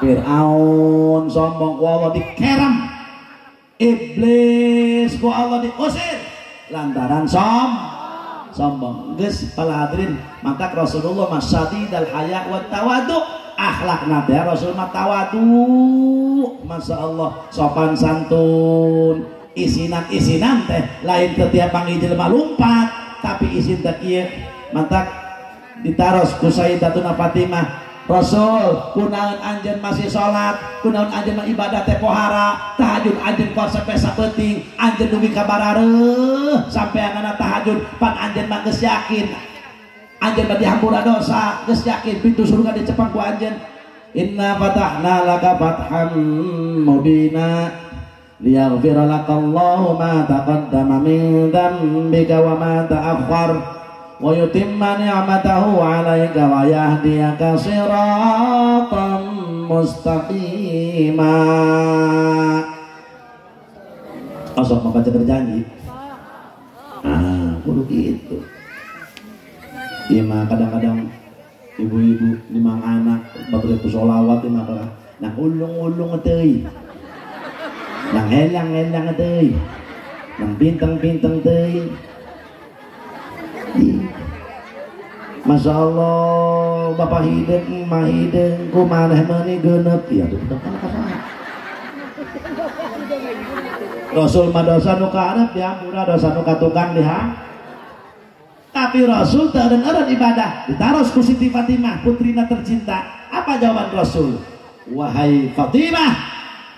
Fir'aun sombong ku Allah dikeram. Iblis ku Allah diusir lantaran sombong. Geus para hadirin, mantak Rasulullah masyadidal haya wa tawadu. Akhlakna teh Rasul mah tawadu. Masya Allah, sopan santun. Isinan-isinan teh lain setiap panggil jelema lumpat, tapi isin teh kieu. Mantak ditaros ku Sayyidatuna Fatimah, Rasul kunaon anjeun masih salat, kunaon anjeun mah ibadah teh pohara, tahajud anjeun kos sampai sapenting, anjeun dugi ka barareuh sampeanana tahajud, pan anjeun mah geus yakin anjeun mah dihampura dosa, geus yakin pintu surga dicepeng ku anjeun. Inna fatahna laka fatham mubina liyaghfira lakallahu ma taqaddama min dzambika wa ma ta'akhkhar wa yutimma ni'matahu 'alaika wa yahdiyaka siratan mustaqima. Asal membaca berjanji. Ah, kudu gitu. Iya mah kadang-kadang ibu-ibu limang anak batur itu sholawat mah kalah. Nang ulung-ulung teuy. Nang elang-elang teuy. Nang bintang-bintang teuy. Masya Allah, bapak hideng, emak hideng, ku maneh meuni geuneup. Ya tuh kan. Rasul mah dosa nu kaharep dihampura, dosa nu katukang diha. Tapi Rasul teu eureun ibadah. Ditaros ku Siti Fatimah, putrina tercinta. Apa jawaban Rasul? Wahai Fatimah,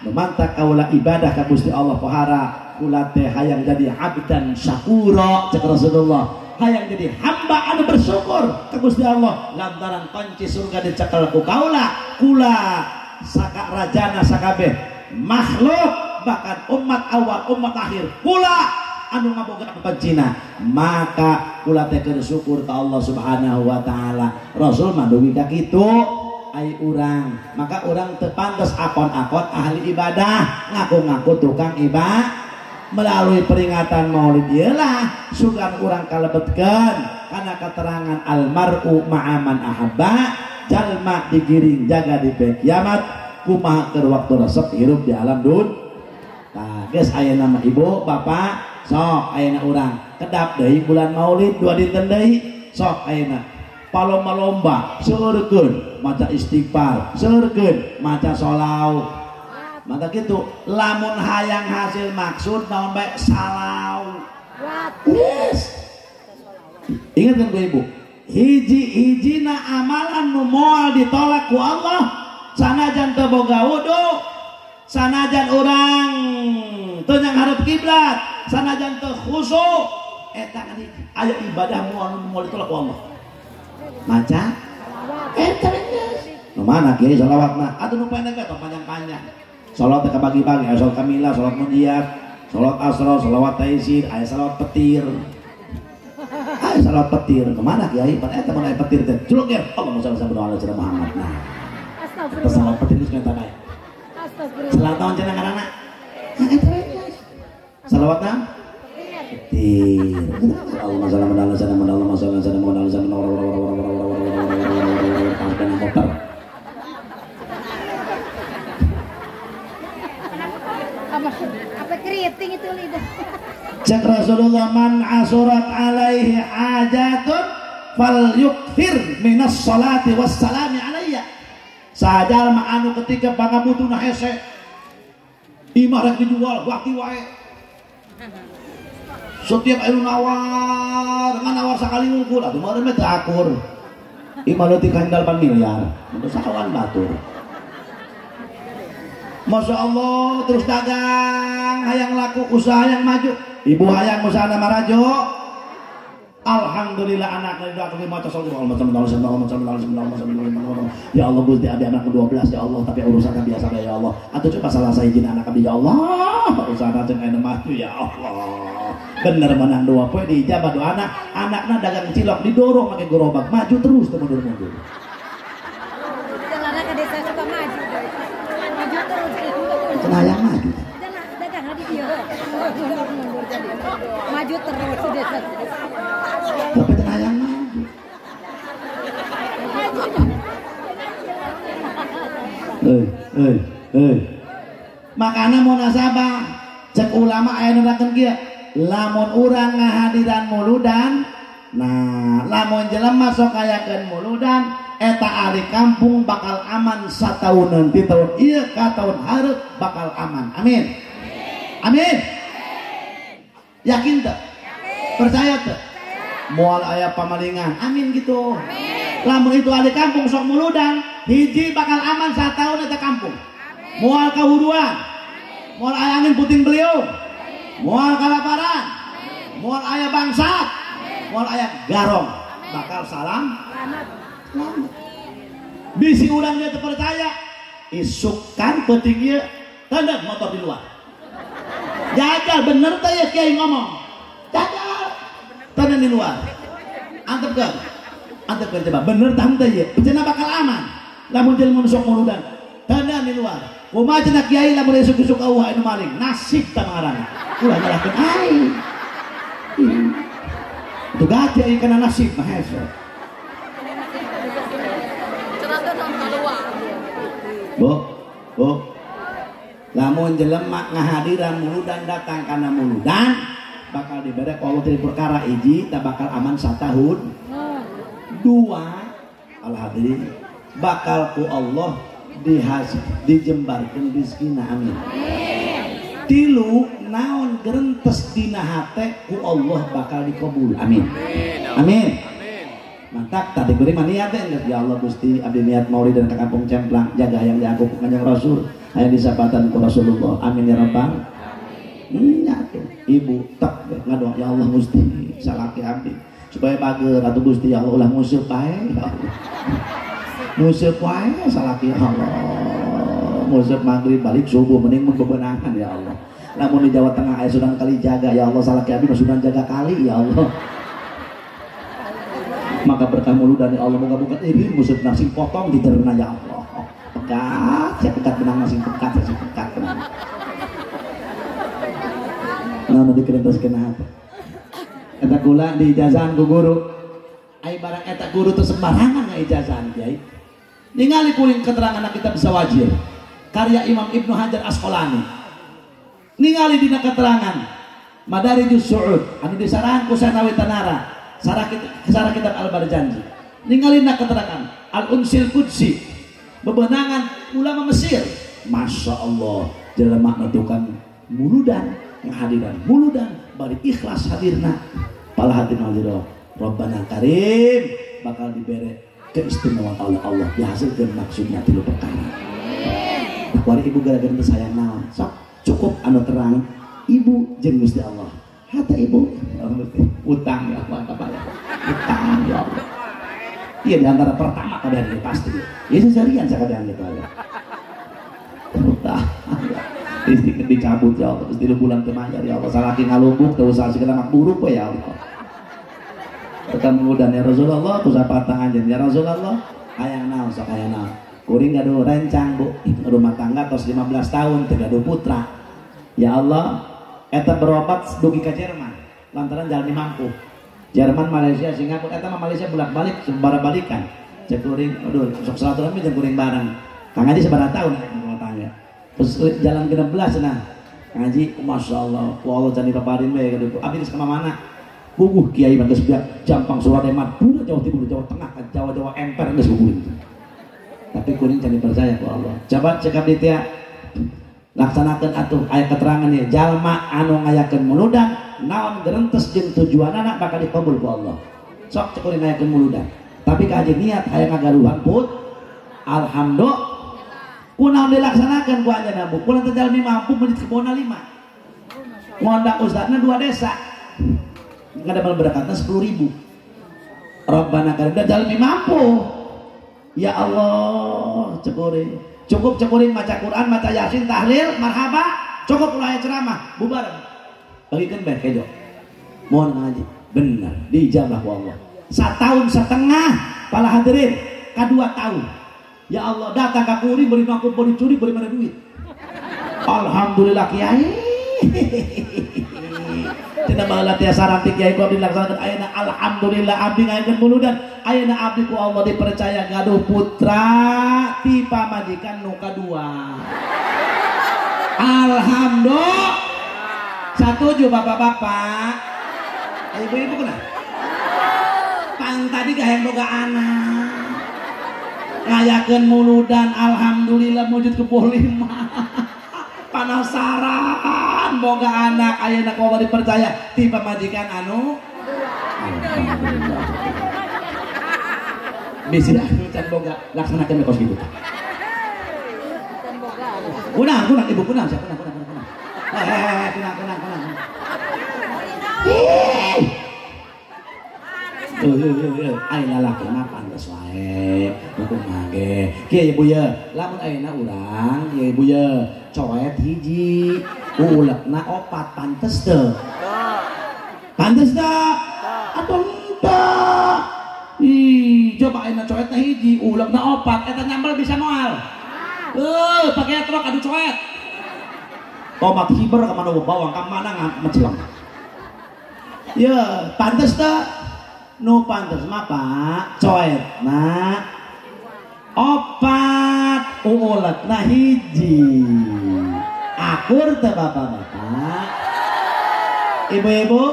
memantak kaula ibadah ka Gusti Allah pohara, kula teh hayang jadi abdan syakura cek Rasulullah. Hayang jadi hamba anu bersyukur ke Gusti Allah lantaran kunci surga dicekel ku kaula, kula saka rajana sakabeh makhluk bahkan umat awal umat akhir kula anu ngaboga kuncina, maka kula teh keur syukur ka Allah Subhanahu wa taala. Rasul mah dugi ka kitu ai urang, maka urang teu pantes akon-akon ahli ibadah, ngaku-ngaku tukang ibadah. Melalui peringatan maulid ialah sugan urang kalebetkeun karena keterangan almaru ma'aman ahabba, jalma digiring jaga di kiamat kumaha keur waktu resep hirup di alam dun. Tah geus ayeuna mah ibu bapak sok ayeuna urang kedap deui bulan maulid dua dinten deui sok ayeuna palomba-lomba seureurkeun maca istighfar, seureurkeun maca sholawat. Maka gitu, lamun hayang hasil maksud naon bae salau. Yes. Ingat kan ku ibu, hiji-hijina amalan nu moal ditolak ku Allah sanajan teu boga wudu, sanajan urang teu nyanghareup kiblat, sanajan teu khusyuk, eta kan hiji aya ibadah moal nu moal ditolak ku Allah. Maca eta geus. Nu mana kiai salawatna? Atuh nu pendek we tong panjang-panjang. Salawat teh kabagi-bagi, aya salat kamilah, salat munjiat, salat asra, salawat taisir, aya salawat petir. Aya salawat petir, kemana kiai? Pan eta mun aya petir teh. Culuk ya, Allahumma shalli ala sayyidina Muhammad. Nah. Astagfirullah. Salawat petir geus minta bae. Astagfirullah. Salawat naon cenah ngaranna? Nah eta we guys. Salawat naon? Petir. Allahumma shalli ala sayyidina Muhammad, Allahumma shalli ala sayyidina Muhammad, Apa keriting itu lidah. Cek Rasulullah man asurat alaihi hajatun fal yukthir minas salati wassalami alayya. Sajalma anu ketika pangabutuna hese imah rek dijual wakti wae. Setiap anu nawar, ngan nawar sakali sakali ngungkul atuh meureun mah teu akur. Ieu mah leutik 8 miliar. Mun sawan batur. Masya Allah terus dagang hayang laku usaha yang maju. Ibu hayang usaha marajo. Alhamdulillah anak ya Allah Gusti abdi anak 12 ya Allah tapi urusannya biasa ya Allah. Atau coba salah saya izin anak abdi ya Allah usaha ceng aya maju ya Allah. Bener menang 2 poe diijabah doa anak, anakna dagang cilok didorong make gerobak maju terus teu mundur-mundur. Jalanna ka desa suka maju. Maju terus. Cenah hayang maju. Dagang di dieu. Mundur jadi. Maju terus desa. Tapi teu hayang maju. Makana munasabah cek ulama aya nu nerangkeun kieu, lamun urang ngahadiran muludan, nah lamun jelema sok hayakeun muludan eta ahli kampung bakal aman satauneun ti taun ieu ka taun hareup bakal aman. Amin. Amin. Yakin teu? Percaya teu? Moal aya pamalingan. Amin gitu. Amin. Lamun itu ahli kampung sok muludan, hiji bakal aman sataun eta kampung. Moal kahuruan. Moal aya angin puting beliung. Moal kalaparan. Moal aya bangsat. Moal aya garong. Bakal salam. Selamat. Bisi urang dia teu percaya, isukan peuting ieu tandang motor di luar. Jajal bener teh ya kiai ngomong. Jajal. Tandang di luar. Antepkeun. Antepkeun coba bener tah henteu ieu. Cenah bakal aman. Lamun jelema sok muludan. Tandang di luar. Kumaha cenah kiai lamun isuk-isuk eueuh anu maling. Nasib tah ngaranna. Ulah nyalahkeun aing. Itu gati aing kana nasib mah hese. Bu, bu. Lamun jelema ngahadiran muludan datang kana muludan bakal dibere ku Allah tilu perkara hiji tak bakal aman satahun. Dua, al hadirin bakal ku Allah dijembarkeun rezekina amin. Tilu naon gerentes dina hate ku Allah bakal dikabul amin. Amin. Mantak tadi kuring mah niat teh ya Allah Gusti abdi niat maulid dan ka kampung Cemplang jaga hayang diaku ku Kanjeng Rasul hayang disapatan ku Rasulullah amin ya rabbal alamin. Nya tuh ibu tek ngadoa ya Allah Gusti salaki abdi supaya bager atuh Gusti ya Allah ulah nguseup bae ya Allah. Nguseup wae salaki ya Allah. Nguseup maghrib balik subuh mending mun bebenangan ya Allah. Lamun di Jawa Tengah aya Sunan Kalijaga ya Allah salaki abdi mah Sunan Jaga Kali ya Allah. Maka berkah muludan ya Allah moga-moga ini musuh nasi potong dicerna ya Allah. Pekat, saya pekat benang nasi pekat, saya pekat benang. Nah, nanti kerentas kena apa? Eta kula di ijazahan ku guru. Ai barang eta guru teu sembarangan ngaijazahan kiai. Ningali kuring keterangan kitab Zawajir karya Imam Ibnu Hajar Asqalani. Ningali dina keterangan Madarijus Su'ud anu disarahan ku Sanawi Tanara. Sarah kitab Al-Barjanji ninggalin keterangan Al-Unsil Qudsi bebenangan ulama Mesir. Masya Allah jelema nutukan muludan ngahadiran muludan bari ikhlas hadirna pala hadirna hadiro Rabbana Karim bakal dibere keistimewaan oleh Allah dihasilkan maksudnya tilu perkara. Nah, wari ibu gara-gara teu sayang naon sok cukup anu terang ibu jeung Gusti Allah. Hata ibu utang ya Allah, utang ya Allah. Iya di antara pertama keadaan ini pasti. Ya seserian saya keadaan itu ya. Utang. Istri dicabut ya Allah, terus 3 bulan kemayar ya Allah. Salaki ngalumbuk, teu usaha segala mak buruk ya Allah. Ketemu dan ya Rasulullah, kusapatan anjeun ya Rasulullah. Hayang naon sok hayang naon. Kuring gaduh rencang Bu, rumah tangga tos 15 tahun teu gaduh putra. Ya Allah, eta berobat dugi ka Jerman lantaran jalmi mampu. Jerman, Malaysia, Singapura, eta mah Malaysia bolak-balik sembara balikan. Cek kuring, aduh sok silaturahmi jeung kuring bareng. Kang Haji sabaraha tahun rumah tangga. Terus jalan 16 nah. Kang Haji, Masya Allah, ku Allah can dipaparin we kitu. Abdi geus ka mana? Puguh kiai mah geus biak Jampang Surademan, Jawa Timur, Jawa Tengah, Jawa-Jawa emper geus kuring. Tapi kuring can dipercaya ku Allah. Coba cekap di tia laksanakan atuh aya keterangan ya jalma anu ngayakeun muludan naon gerentes jeung tujuanana bakal dikabul ku Allah. Sok cek kuring ngayakeun muludan. Tapi ka anjeun niat hayang ngagaduhan put. Alhamdulillah. Kunaon dilaksanakeun ku anjeunna bu? Kunaon teh jalmi mampu masjid kebona 5. Ngondak ustadna 2 desa. Ngadamel berkatna 10.000. Rabbana karim jalmi mampu. Ya Allah, cek kuring. Cukup cek kuring maca Quran, maca Yasin, tahlil, marhaba, cukup ulah ceramah, bubar. Bagikeun bae kejo. Mohon ngaji. Bener, diijabah ku Allah. 1,5 tahun para hadirin, ka 2 tahun. Ya Allah, datang ka kuring beri mangkuk, beri curi, beri mana duit. Alhamdulillah kiai. Cenah baheula tiasa rantik kiai ku abdi laksanakeun ayeuna alhamdulillah abdi ngayakeun muludan. Ayeuna abdi ku Allah dipercaya gaduh putra ti pamajikan nu kadua. Alhamdulillah. Satuju bapak-bapak. Ibu-ibu kunaon? Pan tadi gak boga anak. Ngayakeun muludan alhamdulillah mujud kebo 5. Penasaran boga anak ayeuna ku Allah dipercaya ti pamajikan anu alhamdulillah. Bisi anu can boga laksanakeun kos kitu. Kunang kunang ibu kunang sia kunang kunang kunang. Kunang kunang kunang. Ai lalaki mah pantes wae kumaha ge. Kieu ibu ye, lamun ayeuna urang ieu ibu ye coet hiji, ulekna 4 pantes teu? Pantes teu? Atuh henteu. Ih, coba ayeuna coetna hiji, ulekna 4, eta nyambel bisa moal. Pakai truk adu coet. Tomat hiber ka mana bawang ka mana mencelang. Ya, pantes teu? Nu pantes mah Pak, coetna 4, uletna 1. Akur teu bapak-bapak? Ibu-ibu?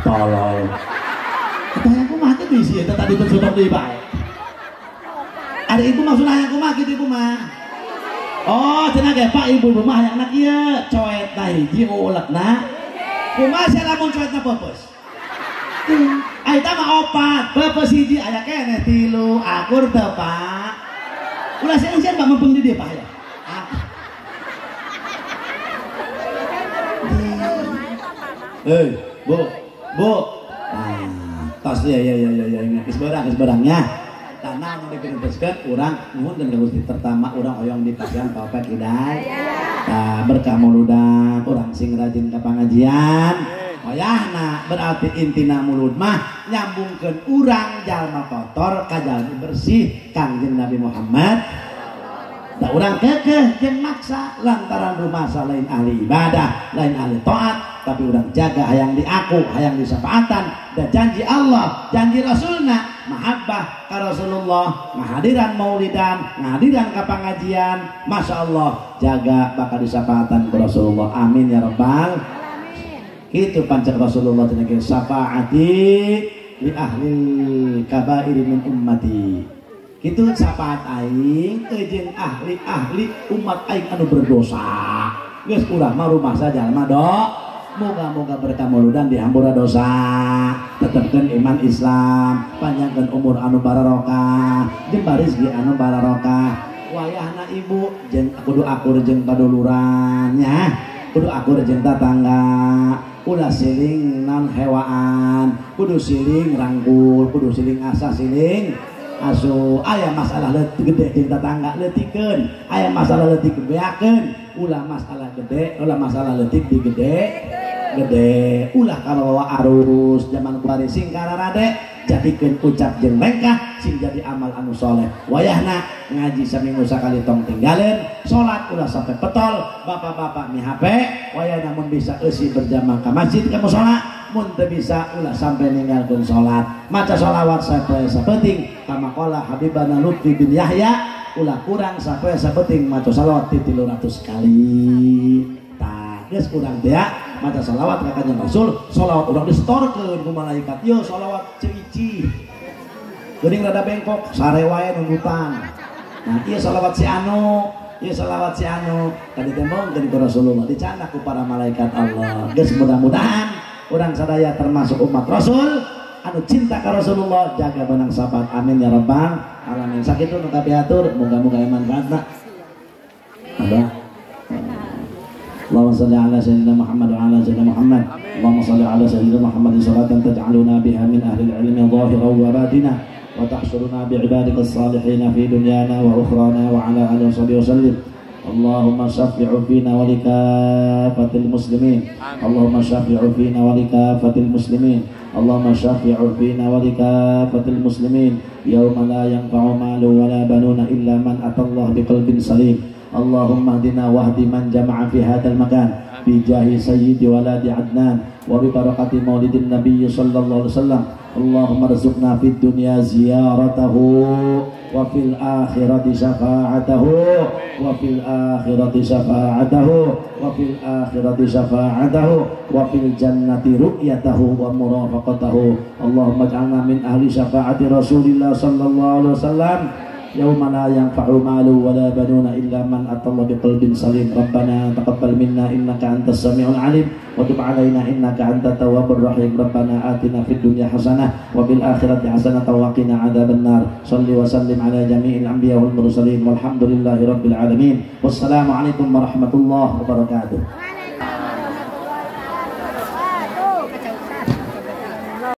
Tolol. Eta hayang kumaha kitu isi eta tadi tersutok deui bae. Ada ibu maksudna hayang kumaha kitu ibu mah? Oh, cenah ge Pak ibu-ibu mah hayangna kieu, coetna 1, uletna. Kumaha sia lamun coetna peupeus? Aita mah 4, peupeus 1 aya keneh 3, akur teu Pak? Ulah sieun-sieun Pak mempeng di dieu Pak ya. Hei, Bu, Bu. Ah, tos ya ya ya ya ya geus beurang nya. Tanah nu dipinuteskeun urang nuhun ka Gusti pertama urang hoyong dipasihan taufik hidayah. Tah berkah muludan urang sing rajin ka pangajian. Wayahna berarti intina mulud mah nyambungkeun urang jalma kotor ka jalmi bersih Kangjeng Nabi Muhammad. Da urang kekeh jeung maksa lantaran rumasa lain ahli ibadah, lain ahli taat, tapi urang jaga hayang diaku, hayang disafaatan da janji Allah, janji Rasulna, mahabbah ka Rasulullah, ngahadiran maulidan, ngahadiran ka pangajian, Masya Allah jaga bakal disafaatan ku Rasulullah. Amin ya rabbal. Itu pancak Rasulullah cenah syafaati li ahli kabair min ummati. Kitu syafaat aing jeung ahli-ahli umat aing anu berdosa. Geus urang mah rumasa jalma do. Moga-moga berkah muludan dihampura dosa. Tetepkeun iman Islam, panjangkeun umur anu bararokah, jembar rezeki anu bararokah. Wayahna ibu jeung kudu akur jeung paduluran nya. Kudu akur jeung tatangga. Ulah siling non hewaan, kudu siling rangkul, kudu siling asa siling asu. Aya masalah leutik gede jeung tetangga leutikeun, aya masalah leutik beakeun, ulah masalah gede, ulah masalah leutik digede gede, ulah kabawa arus zaman kuari sing kararade, jadikeun ucap jeung lengkah sing jadi amal anu soleh. Wayahna ngaji saminggu sakali tong tinggalin, salat ulah sampai petol, bapak-bapak mi HP, wayahna mun bisa eusi berjamaah ka masjid ka musala, mun teu bisa ulah sampai ninggalkeun salat. Maca sholawat sampai sapenting kama qala Habibana Lutfi bin Yahya, ulah kurang sampai sapenting maca sholawat 300 kali. Tah geus urang teh maca sholawat ka Kanjeng Rasul, sholawat urang disetorkeun ku malaikat. Yo sholawat ceuici. Geuning rada bengkok sare wae nundutan. Nah, ieu sholawat si anu, ieu sholawat si anu tadi tembongkeun ku Rasulullah, dicandak ku para malaikat Allah. Geus mudah-mudahan Urang sadaya termasuk umat Rasul anu cinta ka Rasulullah jaga benang syafaat. Amin ya rabbal alamin. Sakitu nu kapihatur, moga-moga aya manfaatna. Ada. Allahumma shalli ala sayyidina Muhammad wa ala sayyidina Muhammad. Allahumma shalli ala sayyidina Muhammad salatan taj'aluna biha min ahli al-ilmi zahiran wa batina wa tahshuruna bi'ibadika as-salihin fi dunyana wa ukhrana wa ala alihi wa sahbihi wa sallim. Allahumma syafi'u fina wa likafatil muslimin. Allahumma syafi'u fina wa likafatil muslimin. Allahumma syafi'u fina wa likafatil muslimin. Yauma la yanfa'u malu wa la banuna illa man atallah biqalbin salim. Allahumma hdina wahdi man jama'a fi hadzal makan bi jahi sayyidi waladi Adnan wa bi barakati maulidin nabiy sallallahu alaihi wasallam. Allahumma rzuqna fid dunya ziyaratahu wa fil akhirati syafa'atahu wa fil akhirati syafa'atahu wa fil akhirati syafa'atahu wa fil jannati ru'yatahu wa murafaqatahu. Allahumma ij'alna min ahli syafa'ati Rasulillah sallallahu alaihi wasallam yauma la yanfa'u malu wa la banuna illa man atalla biqalbin salim. Rabbana taqabbal minna innaka antas samiul alim wa tub alaina innaka antat tawwabur rahim. Rabbana atina fid dunya hasanah wa fil akhirati hasanah wa qina adzaban nar. Shalli wa sallim ala jami'il anbiya wal mursalin walhamdulillahi rabbil alamin. Wassalamu alaikum warahmatullahi wabarakatuh.